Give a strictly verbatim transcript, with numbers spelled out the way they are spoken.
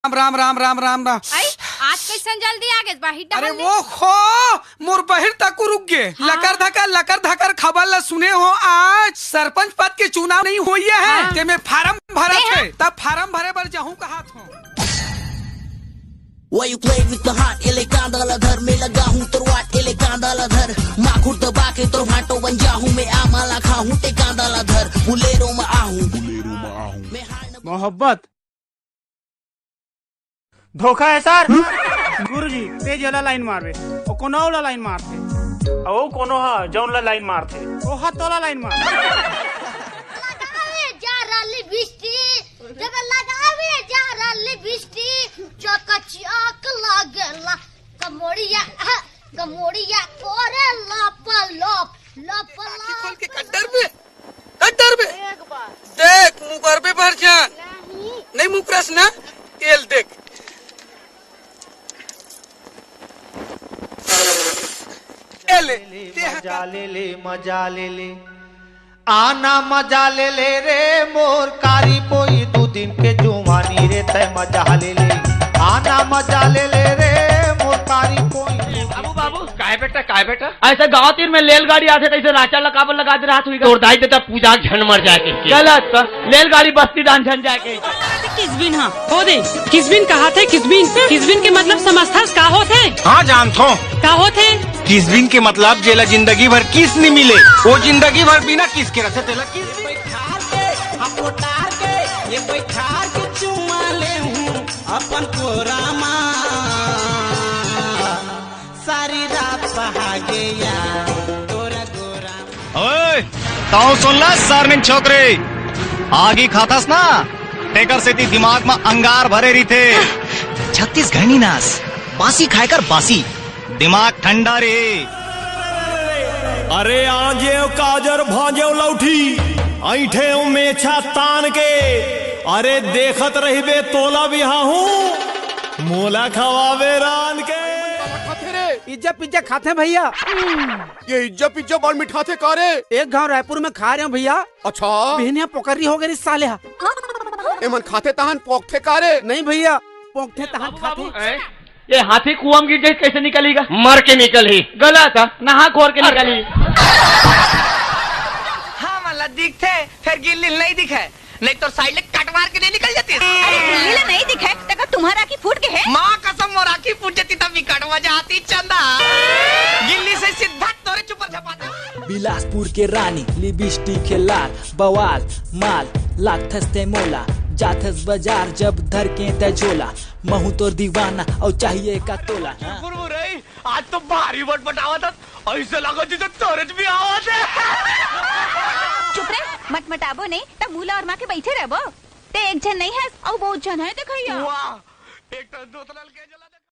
राम राम राम राम राम राम। आई, आज कैसन जल्दी आ गेस बहिर डहर ले? वो खो, मोर बहिर तक रुक गे। हाँ। लकर धकर लकर धकर खबर ला सुने हो? आज सरपंच पद के चुनाव नहीं होइया है, हाँ। तेमे फार्म भरत हे, तब फार्म भरे बर जाहूं कहात हो। Why you play with my heart? एले कांदा ला धर, मैं लगा हूँ तोर वाट। एले कांदा ला धर, माखुर दबा के तोर भाटो बन जाहूँ मैं। आमा ला खाहूँ ते कांदा ला धर, बुलेरो में आहूँ। मोहब्बत। धोखा है सर। गुरुजी, तेज वाला लाइन मारबे, ओ कोनो वाला लाइन मारथे। ओ कोनो हा जौन ला लाइन मारथे। ओ हा तोला लाइन मार। लगावे जा रहा लिपस्टिक, जब लगावे जा रहा लिपस्टिक, चकचक लागेला कमोड़िया, कमोड़िया कोरे लप लप, लप लप। खोल के कट्टर पे, कट्टर पे। देख, मुकरबे भर जान। नहीं मुकरस ना, एल देख। एले, मजा ले ले, मजा ले ले। आना मजा ले ले रे मोर कारी पोई, दू दिन के जुवानी रे तय मजा ले ले। आना मजा ले ले रे मोर कारी पोई। बाबू, बाबू, काय बेटा, काय बेटा? ऐसा गांव तीर में लेलगाड़ी आथे, तैसे राचा लकाबर लगा दे रहा तू। तोर दाई देता पूजा झन मर जाए के। गलत, रेलगाड़ी बस्ती दान झन जाए के। किसबिन हा, हो दे। किसबिन कहाथे, किसबिन? किसबिन के मतलब समझथस का होथे? हाँ, जानथो। का होथे? किसबिन के मतलब जेला जिंदगी भर किस नी मिले, वो जिंदगी भर बिना किस के रथे, तेला किस। बैठार के, हम कोटार के, ये बैठार के चुमा ले हूँ अपन कोरा मा। सारी रात पहागे यार, तोरा गोरा। ओए, ताऊ सुन ला, सारमिन छोकरे, आगी खाथस ना, तेकर सेती दिमाग म अंगार भरे रहिथे। छत्तीसगढ़नी नास, बासी खाए कर बासी, दिमाग ठंडा रे। अरे आंजेव काजर भांजेव लौठी, ऐंठेव मेछा तान के, अरे देखत रहिबे तोला बिहाहूं, मोला खवाबे रान के। खाथे रे, इज्जा पिज्जा खाथे भैया। ये इज्जा पिज्जा बड़ मिठाथे का रे? एक घांव रायपुर में खा रहे हो भैया। अच्छा। बिहनिया पोकरी हो गई साले हा। एमन खाथे तहन पोकथे का रे? नहीं भैया, पोकथे तहन खाथे। ए, ये हाथी कुआं में गिर जाए, कैसे निकलेगा? मर के निकलही। गलत है, नहा खोर के निकलही। हाँ, मला दिखथे, फिर गिल्ली नहीं दिखे, नहीं तो साइड ले कट मार के नहीं निकल जाती। अरे, गिल्ली ले नहीं दिखे, तका तुम्हारा आँखी फूट के है? माँ कसम, मोर आँखी फूट जाती, तब भी कट मजा आती, चंदा। गिल्ली से सीधा तोरे चुपर झपा दे। बिलासपुर के रानी, लिपस्टिक के लाल, बवाल माल लागथस ते मोला, जाथस बाजार जब धर के ते झोला, महू तोर दीवाना अउ चाहिए का तोला। हाँ। बुरबुरई, आज तो भारी बटबटावत हस, ऐसे लागत जैसे तरज भी आवत है। चुप रे, मटमटाबो नहीं, त मुला और माँ के बैठे रहबो। ते एक झन नहीं हस, अउ बहुत झन है देखैया। वाह, एक तो दो तो ललके जला दे।